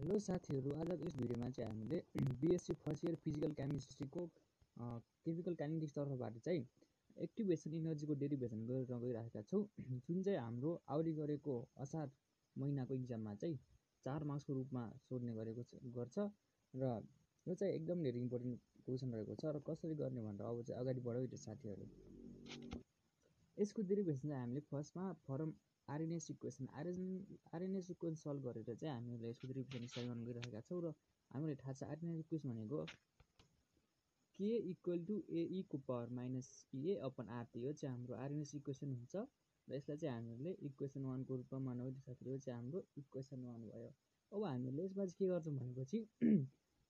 Hello साथीहरू, आजको यस भिडियोमा चाहिँ हामीले बीएससी फर्स्ट इयर फिजिकल केमिस्ट्रीको केमिकल काइनेटिक्स तर्फबाट चाहिँ एक्टिभेसन इनर्जीको डेरिभेसन गर्न गइरहेका छौँ, जुन चाहिँ हाम्रो आउट गरेको असार महिनाको इक्जाममा चाहिँ 4 मार्क्सको रूपमा सोध्ने गर्छ र यो चाहिँ एकदम धेरै इम्पोर्टेन्ट क्वेसन रहेको छ र कसरी गर्ने भनेर अब चाहिँ अगाडि बढौँ है साथीहरू। यसको डेरिभेसन चाहिँ हामीले फर्स्टमा फर्म आरएनए सिक्वेन्स सल्भ गरेर चाहिँ हामीले यसको डेरिभेसन स्टार्ट गर्न गइरहेका छौँ र हामीलाई थाहा छ आरएनए सिक्वेन्स भनेको के इक्वल टु एई को power minus Ea upon RT हो चाहिँ हाम्रो आरएनए इक्वेसन हुन्छ र यसलाई चाहिँ हामीले इक्वेसन 1 को रूपमा मानौँ साथीहरू। चाहिँ हाम्रो इक्वेसन 1 भयो। अब हामीले यसमा चाहिँ के गर्छौँ भनेपछि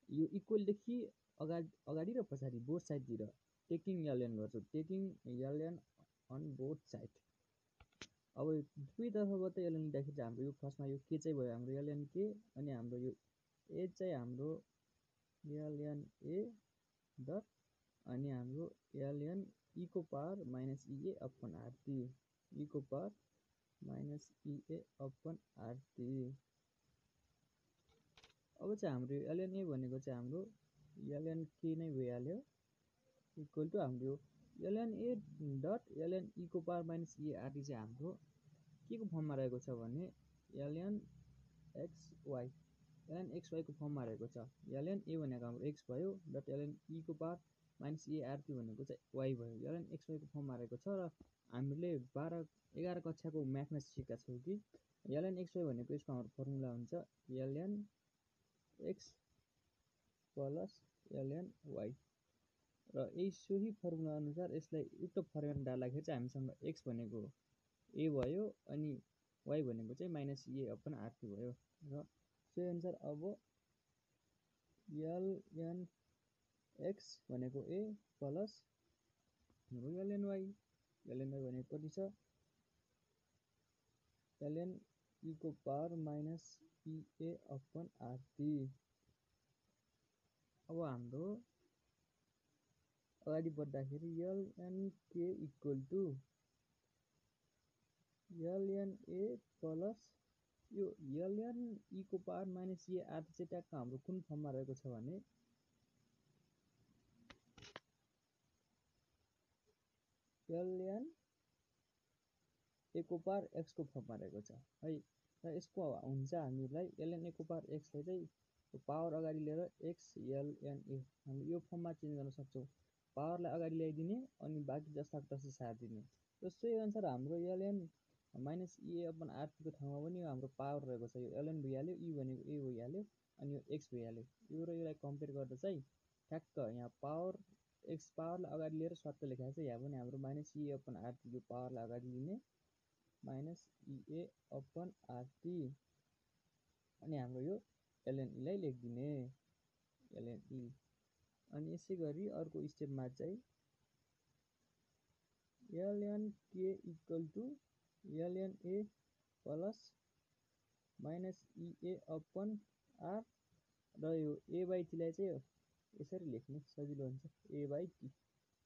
यो इक्वलदेखि अगाडि र पछाडि बोथ साइडतिर टेकिङ एलएन गर्छौँ, taking ln on both side. अब दुई तर्फबाट एलएन लिँदाखेरि चाहिँ हाम्रो यो फर्स्टमा यो के चाहिँ भयो हाम्रो एलएन के, अनि हाम्रो यो ए चाहिँ हाम्रो एलएन ए डट, अनि हाम्रो एलएन ई को power minus Ea upon RT, ई को power minus Ea upon RT. अब चाहिँ हाम्रो एलएन ए भनेको चाहिँ हाम्रो एलएन के नै भइहाल्यो, इक्वल टु हाम्रो एलएन ए डट एलएन ई को पावर माइनस इए आरटी चाहिँ हाम्रो के को फर्ममा रहेको छ भने एलएन एक्सवाई, एलएन एक्सवाईको फर्ममा रहेको छ। एलएन ए भनेको हाम्रो एक्स भयो, डट एलएन ई को पावर माइनस इए आरटी भनेको चाहिँ वाई भयो। एलएन एक्सवाईको फर्ममा रहेको छ र हामीले 11 कक्षाको म्याथमा सिकेका छौँ कि एलएन एक्सवाई भनेको यसको हाम्रो फर्मुला हुन्छ ln x plus ln y र सोही फर्मुला अनुसार यसलाई उक्त फर्मुला डाल्दाखेरि चाहिँ हामीसँग एक्स भनेको ए भयो अनि वाई भनेको चाहिँ माइनस इए अपन आरटी भयो र सोही अनुसार अब एलएन एक्स भनेको ए प्लस हाम्रो एलएन वाई भनेको कति छ एलएन ई को power minus Ea upon RT. अब हाम्रो अगाडि बढ्दाखेरि एलएन के equal to ln a plus यो एलएन ई को पावर माइनस इए आरटी चाहिँ ट्याक्क हाम्रो कुन फर्ममा रहेको छ भने एलएन ए को पावर एक्स को फर्ममा रहेको छ है। र यसको हुन्छ हामीलाई एलएन ए को पावर एक्सलाई चाहिँ पावर अगाडि लिएर एक्स एलएन ए हामीले यो फर्ममा चेन्ज गर्न सक्छौँ। पावरलाई अगाडि ल्याइदिने अनि बाँकी जस्ताको तस्तै सारिदिने। र सोही अनुसार हाम्रो एलएन माइनस इए अपन आरटीको ठाउँमा पनि हाम्रो पावर रहेको छ। यो एलएन भइहाल्यो, ई भनेको ए भइहाल्यो अनि यो एक्स भइहाल्यो। यो र यसलाई कम्पेयर गर्दा चाहिँ ठ्याक्क यहाँ पावर एक्स पावरलाई अगाडि लिएर स्वात्त लेखाएको छ। यहाँ पनि हाम्रो माइनस इए अपन आरटीको पावरलाई अगाडि लिने माइनस इए अपन आरटी अनि हाम्रो यो एलएन ईलाई लेखिदिने एलएन ई। अनि यसै गरी अर्को स्टेपमा चाहिँ एलएन के equal to ln a plus minus Ea upon R र यो ए बाई टीलाई चाहिँ यसरी लेख्ने सजिलो हुन्छ, ए बाई टी।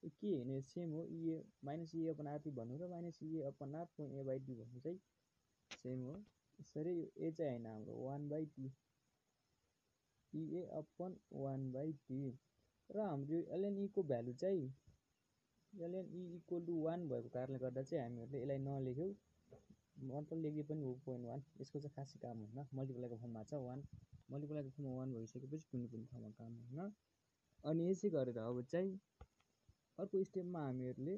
यो के होइन सेम हो, इए माइनस इए अपन आरटी भन्नु र minus Ea upon R point a by T भन्नु चाहिँ सेम हो। यसरी यो ए चाहिँ होइन हाम्रो 1 बाई टी, इए अपन 1 बाई टी र हाम्रो यो एलएन ई को भ्यालु चाहिँ एलएन ई इक्वल टु 1 भएको कारणले गर्दा चाहिँ हामीहरूले यसलाई नलेख्यौँ, मतलब लेख्दै पनि हो 0.1। यसको चाहिँ खासै काम हुन्न, मल्टिप्लाईको फर्ममा छ 1, मल्टिप्लाईको फर्ममा 1 भइसकेपछि कुनै पनि ठाउँमा काम हुन्न। अनि यसै गरेर अब चाहिँ अर्को स्टेपमा हामीहरूले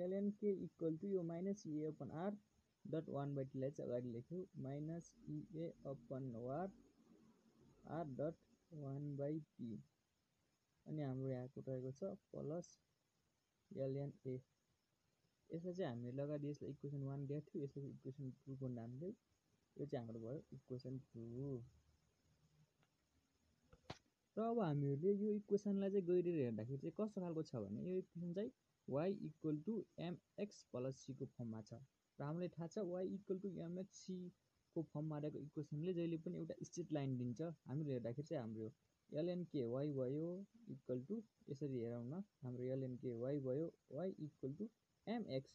एलएन के इक्वल टु यो minus Ea upon R dot 1 by टीलाई चाहिँ अगाडि लेख्यौँ minus Ea upon R dot 1 by T अनि हाम्रो यहाँको रहेको छ प्लस एलएन ए। यसलाई चाहिँ हामीले अगाडि यसलाई इक्वेसन 1 दिएको थियो, यसलाई इक्वेसन 2 को नाम दियौँ। यो चाहिँ हाम्रो भयो इक्वेसन 2। र अब हामीहरूले यो इक्वेसनलाई चाहिँ गहिरेर हेर्दाखेरि चाहिँ कस्तो खालको छ भने यो इक्वेसन चाहिँ y equal to mx plus c को फर्ममा छ र हामीलाई थाहा छ y equal to mx c को फर्ममा रहेको इक्वेसनले जहिले पनि एउटा स्ट्रेट लाइन दिन्छ। हामीले हेर्दाखेरि चाहिँ हाम्रो एलएन के वाई भयो इक्वल टु यसरी हेरौँ न, हाम्रो एलएन के वाई भयो वाई इक्वल टु एमएक्स,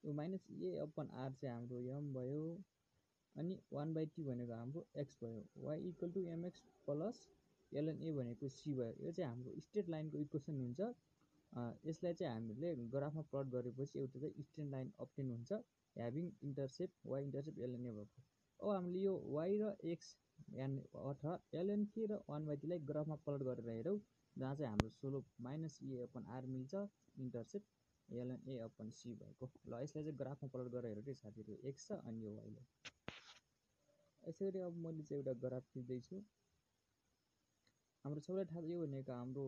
यो माइनस ए अपन आर चाहिँ हाम्रो एम भयो अनि 1/t भनेको हाम्रो x भयो, y equal to mx plus ln a भनेको c भयो। यो चाहिँ हाम्रो स्ट्रेट लाइनको इक्वेसन हुन्छ। यसलाई चाहिँ हामीले ग्राफमा प्लट गरेपछि एउटा चाहिँ स्ट्रेट लाइन अब्टेन हुन्छ having intercept y intercept ln a भएको। अब हामीले यो y र x अथवा ln k र 1/t लाई ग्राफमा प्लट गरेर हेरौँ, जहाँ चाहिँ हाम्रो स्लोप -e/r मिल्छ intercept ln a upon c भएको। ल यसलाई चाहिँ ग्राफमा प्लट गरेर हेरौँ है साथीहरु, x छ अनि यो y लाई। यसरी अब मैले चाहिँ एउटा ग्राफ खिच्दैछु। हाम्रो सबैलाई थाहा छ यो भनेको हाम्रो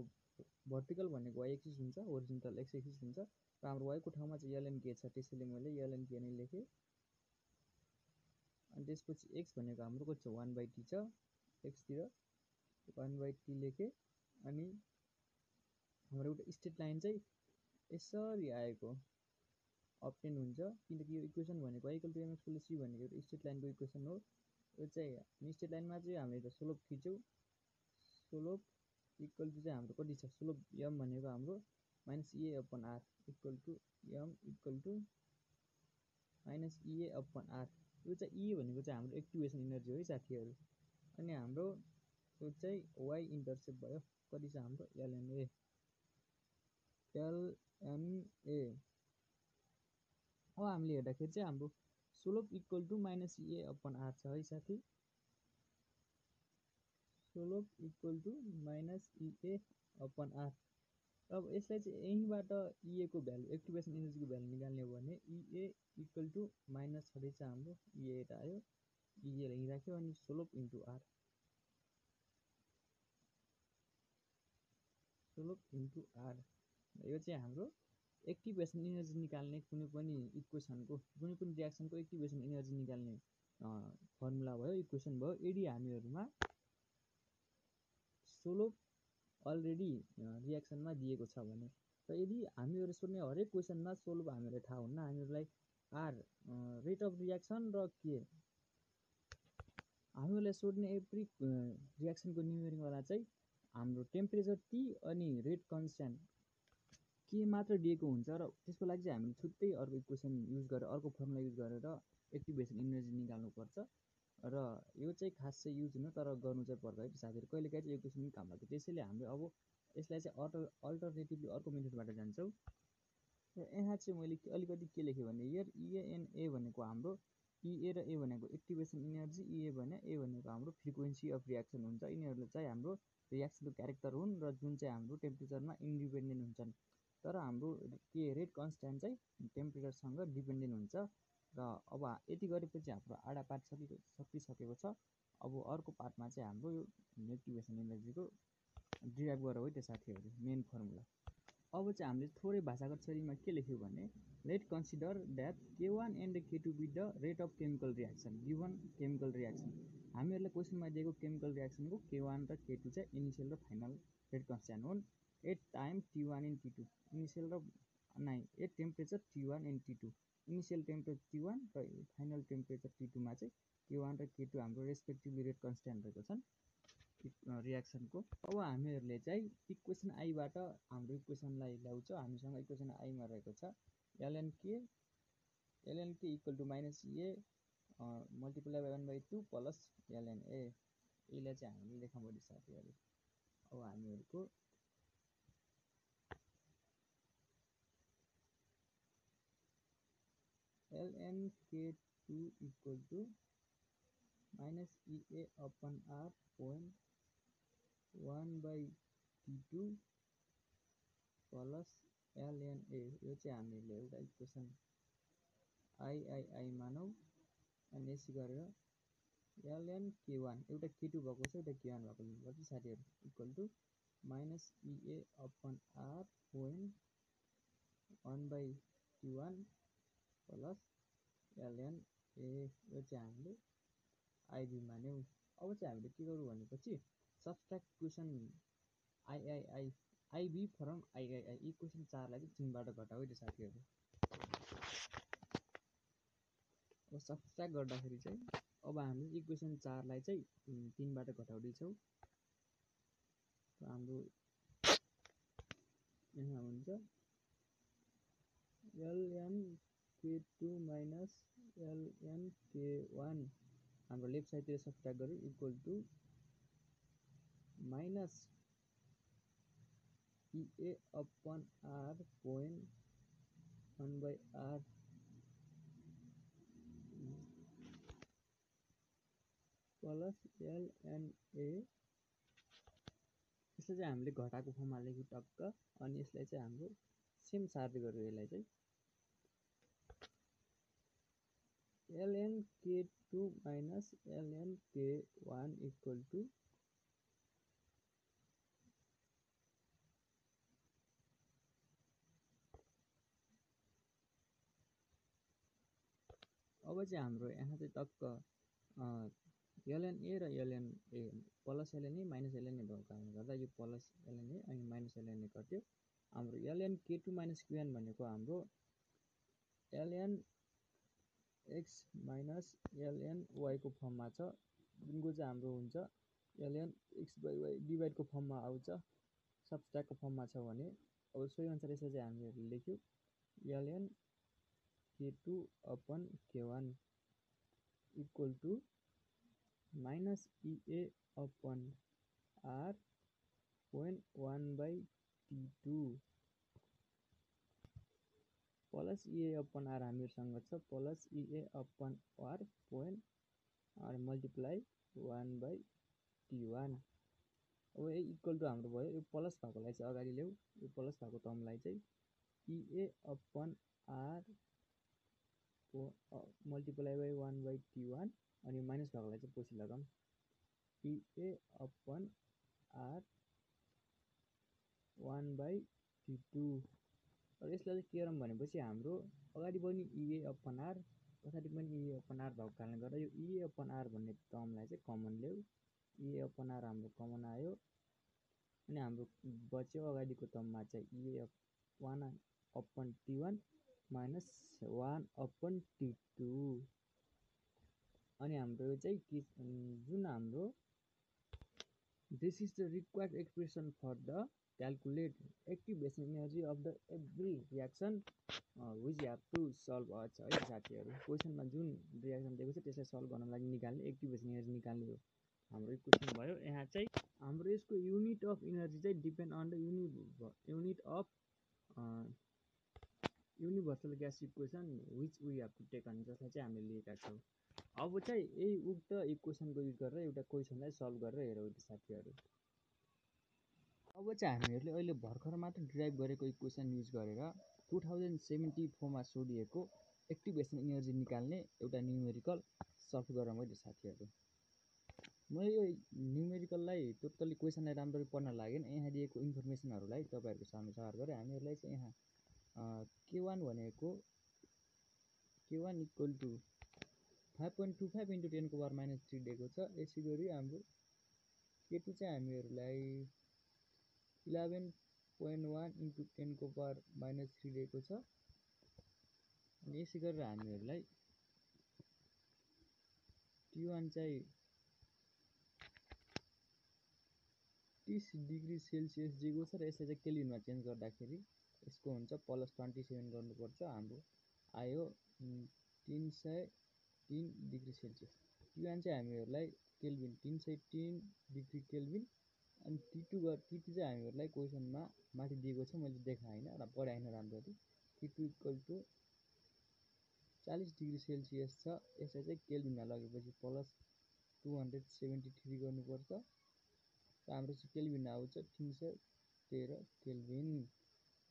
भर्टिकल भनेको y एक्सिस हुन्छ, होरिजोन्टल x एक्सिस हुन्छ र हाम्रो y को ठाउँमा चाहिँ ln k छ, त्यसैले मैले ln k नै लेखेँ। अनि त्यसपछि x भनेको हाम्रो कति छ 1/t छ, x तिर 1/t लेखेँ। अनि हाम्रो एउटा स्ट्रेट लाइन चाहिँ यसरी आएको अब्टेन हुन्छ, किनकि यो इक्वेसन भनेको y equal to mx plus c भनेको एउटा स्ट्रेट लाइनको इक्वेसन हो। यो चाहिँ स्ट्रेट लाइनमा चाहिँ हामीले त स्लोप खिच्यौँ, स्लोप इक्वल टु चाहिँ हाम्रो कति छ, स्लोप m भनेको हाम्रो -e/r equal to m equal to -e/r। यो चाहिँ e भनेको चाहिँ हाम्रो एक्टिभेसन इनर्जी हो है साथीहरु। अनि हाम्रो यो चाहिँ y इन्टरसेप्ट भयो, कति छ हाम्रो ln a। अब हामीले हेर्दाखेरि चाहिँ हाम्रो स्लोप इक्वल टु -e/r छ है साथी, स्लोप इक्वल टु -e/r। अब यसलाई चाहिँ यहीँबाट e को भ्यालु, एक्टिभेसन इनर्जीको भ्यालु निकाल्ने हो भने e इक्वल टु माइनस छ हाम्रो e आयो, e यहीँ राख्यो अनि slope into r, slope into r। यो चाहिँ हाम्रो एक्टिभेसन इनर्जी निकाल्ने कुनै पनि इक्वेसनको, कुनै पनि रियाक्सनको एक्टिभेसन इनर्जी निकाल्ने फर्मुला भयो, इक्वेसन भयो। यदि हामीहरुमा स्लोप अलरेडी रियाक्सनमा दिएको छ भने, र यदि हामीहरु सोध्ने हरेक क्वेसनमा स्लोप हामीलाई थाहा हुन्न, हामीहरुलाई r रेट अफ रियाक्सन र k, हामीहरुलाई सोध्ने एभ्री रियाक्सनको न्युमेरिकलमा चाहिँ हाम्रो टेम्परेचर T अनि रेट कन्स्ट्यान्ट के मात्र दिएको हुन्छ, र त्यसको लागि चाहिँ हामीले छुट्टै अर्को इक्वेसन युज गरेर, अर्को फर्मुला युज गरेर एक्टिभेसन इनर्जी निकाल्नु पर्छ। र यो चाहिँ खास चाहिँ युज हुन, तर गर्नु चाहिँ पर्छ है साथीहरु, कहिलेकाहीँ चाहिँ इक्वेसन पनि काम लाग्छ। त्यसैले हामीले अब यसलाई चाहिँ अल्टरनेटिभली अर्को मेथडबाट जान्छौँ। र यहाँ चाहिँ मैले अलिकति के लेखेँ भने हियर EA भनेको हाम्रो EA र A भनेको एक्टिभेसन इनर्जी, EA भने A भनेको हाम्रो फ्रिक्वेन्सी अफ रियाक्सन हुन्छ। यिनीहरु चाहिँ हाम्रो रियाक्सनको क्यारेक्टर हुन् र जुन चाहिँ हाम्रो टेम्परेचरमा इन्डिपेन्डेन्ट हुन्छन्, तर हाम्रो के रेट कन्स्ट्यान्ट चाहिँ टेम्परेचरसँग डिपेन्डेन्ट हुन्छ। र अब यति गरेपछि हाम्रो आधा पार्ट सकिसकेको छ। अब अर्को पार्टमा चाहिँ हाम्रो यो एक्टिभेसन इनर्जीको डिराइभ गरौँ है त साथीहरु, मेन फर्मुला। अब चाहिँ हामीले थोरै भाषागत शैलीमा के लेख्यौँ भने, let consider that K1 and K2 be the rate of chemical reaction given chemical reaction. हामीहरुलाई क्वेसनमा दिएको केमिकल रियाक्सनको K1 र K2 चाहिँ इनिशियल र फाइनल रेट कन्स्ट्यान्ट हुन् at time T1 and T2, initial र at temperature T1 and T2, initial temperature T1 र फाइनल टेम्परेचर T2 मा चाहिँ K1 र K2 हाम्रो रेस्पेक्टिभली रेट कन्स्ट्यान्ट रहेको छन् रियाक्सनको। अब हामीहरुले चाहिँ इक्वेसन आई बाट हाम्रो इक्वेसनलाई ल्याउँछ। हामीसँग इक्वेसन आई मा रहेको छ ln k equal to -e multiply by 1/2 plus ln a। यसलाई चाहिँ हामीले लेखौँ बढी साथीहरु। अब हामीहरुको ln k2 equal to -e/r point 1/t2 plus ln a। यो चाहिँ हामीले एउटा इक्वेसन आई मानौ। अनि यसै गरेर ln k1 एउटा k2 भएको छ, एउटा k1 भएको छ साथीहरु, equal to -e/r point 1/t1 plus ln a। यो चाहिँ हामीले आइबी मान्यौ। अब चाहिँ हामीले के गरौँ भनेपछि subtract equation IB from I. Equation 4 लाई चाहिँ चिन्हबाट घटाऊ है त साथीहरु। अब सब्स्ट्र्याक्ट गर्दाखेरि चाहिँ अब हामीले इक्वेसन 4 लाई चाहिँ 3 बाट घटाउँदै छौं। हाम्रो यहाँ हुन्छ ln k2 minus ln k1 हाम्रो लेफ्ट साइडतिर सब्ट्र्याक्ट गऱ्यो equal to minus EA upon R 0.1/R plus LNA। यसलाई चाहिँ हामीले घटाको फर्ममा लेख्यौँ टक्क। अनि यसलाई चाहिँ हाम्रो सेम सार्दै गऱ्यो। यसलाई चाहिँ lnk2 minus lnk1 equal to अब चाहिँ हाम्रो यहाँ चाहिँ टक्क LNA र LNA plus LNA minus LNA भएको कारणले गर्दा यो प्लस LNA अनि माइनस LNA कट्यो। हाम्रो lnk2 माइनस q1 भनेको हाम्रो lnx माइनस lny को फर्ममा छ, जुनको चाहिँ हाम्रो हुन्छ lnx/y डिभाइडको फर्ममा आउँछ, सब्ट्र्याक्टको फर्ममा छ भने। अब सोही अनुसार यसलाई चाहिँ हामीले लेख्यौँ lnk2 upon k1 equal to minus EA upon R 0.1/T2 plus EA upon R हामीसँग छ plus EA upon R multiply 1/T1। अब यो इक्वल टु हाम्रो भयो। यो प्लस भएकोलाई चाहिँ अगाडि ल्याऊ, यो प्लस भएको टर्मलाई चाहिँ EA upon R multiply by 1/T1 अनि माइनस भएकोलाई चाहिँ पछि लगाऊँ EA अपन R 1/T2। र यसलाई चाहिँ के गरौँ भनेपछि हाम्रो अगाडि पनि EA अपन R पछाडि पनि EA अपन R भएको कारणले गर्दा यो EA अपन R भन्ने टर्मलाई चाहिँ कमन ल्याऊ। EA अपन R हाम्रो कमन आयो अनि हाम्रो बच्यो अगाडिको टर्ममा चाहिँ EA 1 upon T1 minus 1 upon T2। अनि हाम्रो यो चाहिँ जुन हाम्रो this is the required expression for the calculate activation energy of the every reaction which have to solve छ है साथीहरू। क्वेसनमा जुन रियाक्सन दिएको छ त्यसलाई सल्भ गर्नको लागि निकाल्ने एक्टिभेसन एनर्जी निकाल्ने हो हाम्रो इक्वेसन भयो। यहाँ चाहिँ हाम्रो यसको युनिट अफ इनर्जी चाहिँ depend on the unit of universal gas equation which we have to taken, जसलाई चाहिँ हामीले लिएका छौँ। अब चाहिँ यही उक्त इक्वेसनको युज गरेर एउटा क्वेसनलाई सल्भ गरेर हेरौँ साथीहरू। अब चाहिँ हामीहरूले अहिले भर्खर मात्र डिराइभ गरेको इक्वेसन युज गरेर 2074मा सोधिएको एक्टिभेसन इनर्जी निकाल्ने एउटा न्युमेरिकल सल्भ गरौँ है साथीहरू। मैले यो न्युमेरिकललाई टोटल्ली क्वेसनलाई राम्ररी पढ्न लागेन, यहाँ दिएको इन्फर्मेसनहरूलाई तपाईँहरूको सामु सहर गरेँ। हामीहरूलाई चाहिँ यहाँ k1 भनेको k1 इक्वल टु 5.25 इन्टु 10 को पावर माइनस 3 दिएको छ। यसै गरी हाम्रो k2 चाहिँ हामीहरूलाई 11.1 इन्टु 10 को पावर माइनस 3 दिएको छ। अनि यसै गरेर हामीहरूलाई T1 चाहिँ 30 डिग्री सेल्सियस दिएको छ र यसलाई चाहिँ केल्भिनमा चेन्ज गर्दाखेरि यसको हुन्छ प्लस 27 गर्नुपर्छ। हाम्रो आयो 303 डिग्री सेल्सियस। T1 चाहिँ हामीहरूलाई केल्भिन 303 डिग्री केल्भिन। अनि T2 चाहिँ हामीहरूलाई क्वेसनमा माथि दिएको छ, मैले देखाएन र पढाएन राम्ररी। T2 equal to 40 degree Celsius छ। यसलाई चाहिँ केल्भिनमा लगेपछि प्लस 273 गर्नुपर्छ। हाम्रो चाहिँ केल्भिन आउँछ 313 केल्भिन।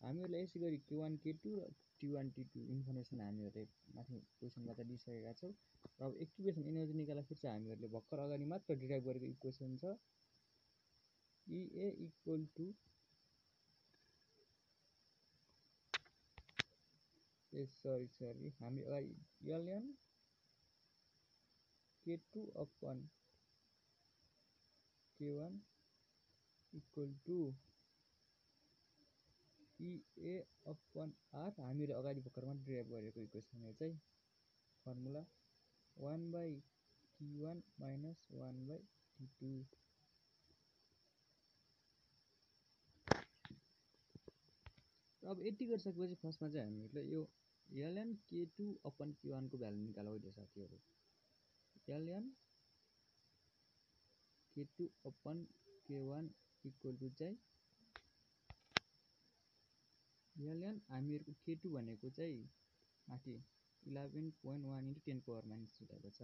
हामीहरूलाई यसै गरी k1 k2 र T1 T2 इन्फर्मेसन हामीहरूले माथि क्वेसनबाट दिइसकेका छौँ। र अब एक्टिभेसन एनर्जी निकाल्दाखेरि चाहिँ हामीहरूले भर्खर अगाडि मात्र डिराइभ गरेको इक्वेसन छ EA इक्वल टु सरी हामी अगाडि ln k2 upon k1 equal to EA upon R हामीले अगाडि भर्खरमा डिराइभ गरेको इक्वेसन हो चाहिँ फर्मुला 1/T1 माइनस 1/T2। अब यति गरिसकेपछि फर्स्टमा चाहिँ हामीहरूले यो ln k2 अपन k1 को भ्यालु निकालौँ है साथीहरू। ln K2 upon K1 equal to चाहिँ ln हामीहरूको K2 भनेको चाहिँ माथि 11.1 into 10 power minus 3 भएको छ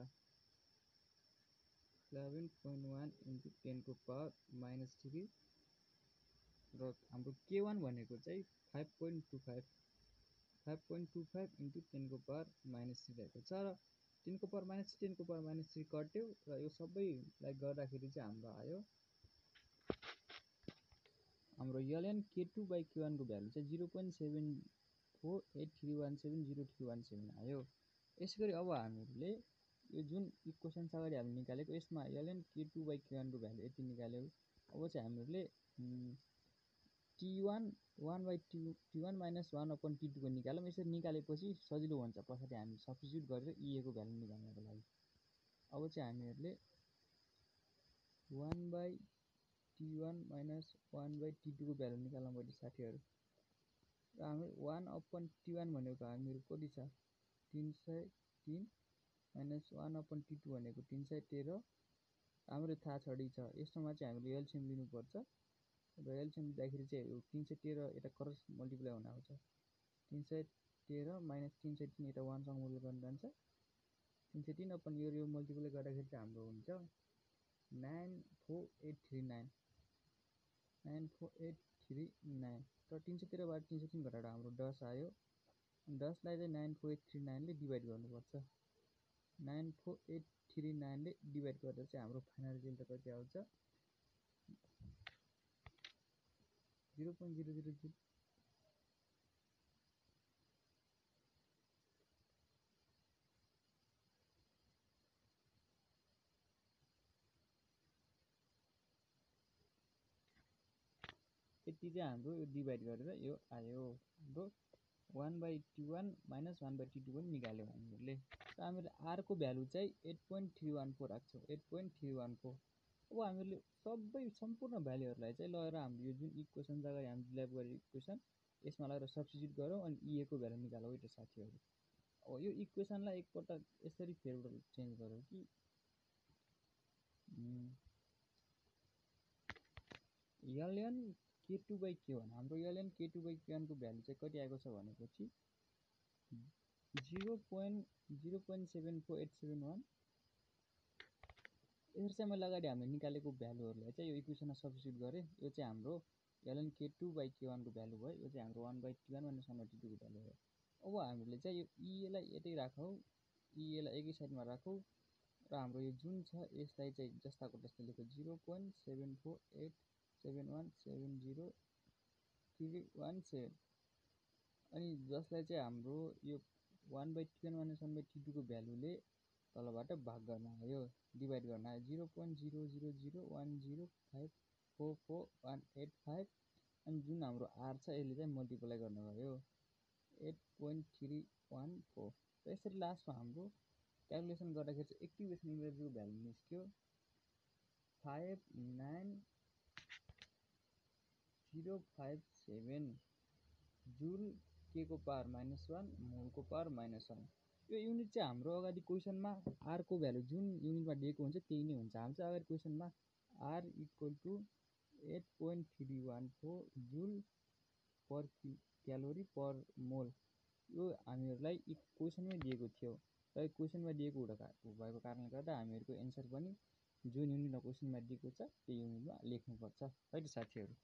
11.1 into 10 को power minus 3 र हाम्रो K1 भनेको चाहिँ 5.25 5.25 into 10 को power minus 3 भएको छ र 10 को power minus 10 को power minus 3 कट्यो र यो सबैलाई गर्दाखेरि चाहिँ हाम्रो आयो हाम्रो ln K2 by K1 को भ्यालु चाहिँ 0.7483170317 आयो। यसैगरी अब हामीले यो जुन इक्वेसन अगाडि हामीले निकालेको यसमा ln K2 by K1 को भ्यालु यति निकाल्यो। अब चाहिँ हामीले T1 1 by T1 minus 1 upon T2 को निकालौँ। यसरी निकालेपछि सजिलो हुन्छ पछाडि हामी सब्स्टिट्युट गरेर EA को भ्यालु निकाल्नको लागि। अब चाहिँ हामीहरूले 1 by T1 minus 1 by T2 को भ्यालु निकाल्न पर्छ साथीहरु। र हामी 1 upon T1 भनेको हामीहरु कति छ 303 minus 1 upon T2 भनेको 313 हाम्रो थाहा छडी छ। यसमा चाहिँ हामीले एलसीएम लिनु पर्छ र एलसीएम लिँदाखेरि चाहिँ यो 313 यता क्रस मल्टिप्लाई हुन आउँछ 313 minus 313 यता 1 सँग मल्टिप्लाई गर्न जान्छ 313 अपन यो मल्टिप्लाई गर्दाखेरि चाहिँ हाम्रो हुन्छ 94839 94839 र 313 बाट 313 घटाएर हाम्रो 10 आयो 10 लाई चाहिँ 94839 ले डिवाइड गर्नुपर्छ 94839 ले डिवाइड गर्दा चाहिँ हाम्रो फाइनल रिजल्ट कति आउँछ 0.000 यति चाहिँ हाम्रो यो डिवाइड गरेर यो आयो र 1 by T1 minus 1 by T2 पनि निकाल्यौ हामीले। र हामीले R को भ्यालु चाहिँ 8.314 राख्छौं 8.314। अब हामीले सबै सम्पूर्ण भ्यालुहरुलाई चाहिँ लगेर हाम्रो यो जुन इक्वेसन अगाडि हामीले डिराइभ गरेको इक्वेसन यसमा लगेर सब्स्टिट्युट गरौँ अनि EA को भ्यालु निकालौँ है त साथीहरु। अब यो इक्वेसनलाई एकपल्ट यसरी फेरबदल चेन्ज गरौँ कि ln K2 by K1 हाम्रो ln K2 by K1 को भ्यालु चाहिँ कति आएको छ भनेपछि 0.074871 यसरी चाहिँ मैले अगाडि हामीले निकालेको भ्यालुहरुलाई चाहिँ यो इक्वेसनमा सब्स्टिट्युट गरे यो चाहिँ हाम्रो ln K2 by K1 को भ्यालु भयो यो चाहिँ हाम्रो 1 by T1 minus 1 by T2 को भ्यालु भयो। अब हामीले चाहिँ यो EA लाई यतै राखौं EA लाई एकै साइडमा राखौं र हाम्रो यो जुन छ यसलाई चाहिँ जस्ताको तस्तै लेखौं 0.7487170317 अनि जसलाई चाहिँ हाम्रो यो 1 by T1 minus 1 by T2 को भ्यालुले तलबाट भाग गर्न आयो डिवाइड गर्न आयो 0.00010544185 अनि जुन हाम्रो R छ यसले चाहिँ मल्टिप्लाई गर्न गयो 8.314 र यसरी लास्टमा हाम्रो क्याल्कुलेसन गर्दाखेरि चाहिँ एक्टिभेसन इनर्जीको भ्यालु निस्क्यो 59057 जुल के को पावर -1 मोल को पावर -1। यो युनिट चाहिँ हाम्रो अगाडि क्वेशनमा R को भ्यालु जुन युनिटमा दिएको हुन्छ त्यही नै हुन्छ। हाम्रो चाहिँ अगाडि क्वेशनमा R equal to 8.314 joule per calorie per mole यो हामीहरुलाई क्वेशनमै दिएको थियो र क्वेशनमा दिएको भएको कारणले गर्दा हामीहरुको एन्सर पनि जुन युनिटमा क्वेशनमा दिएको छ त्यो युनिटमा लेख्नु पर्छ है त साथीहरु।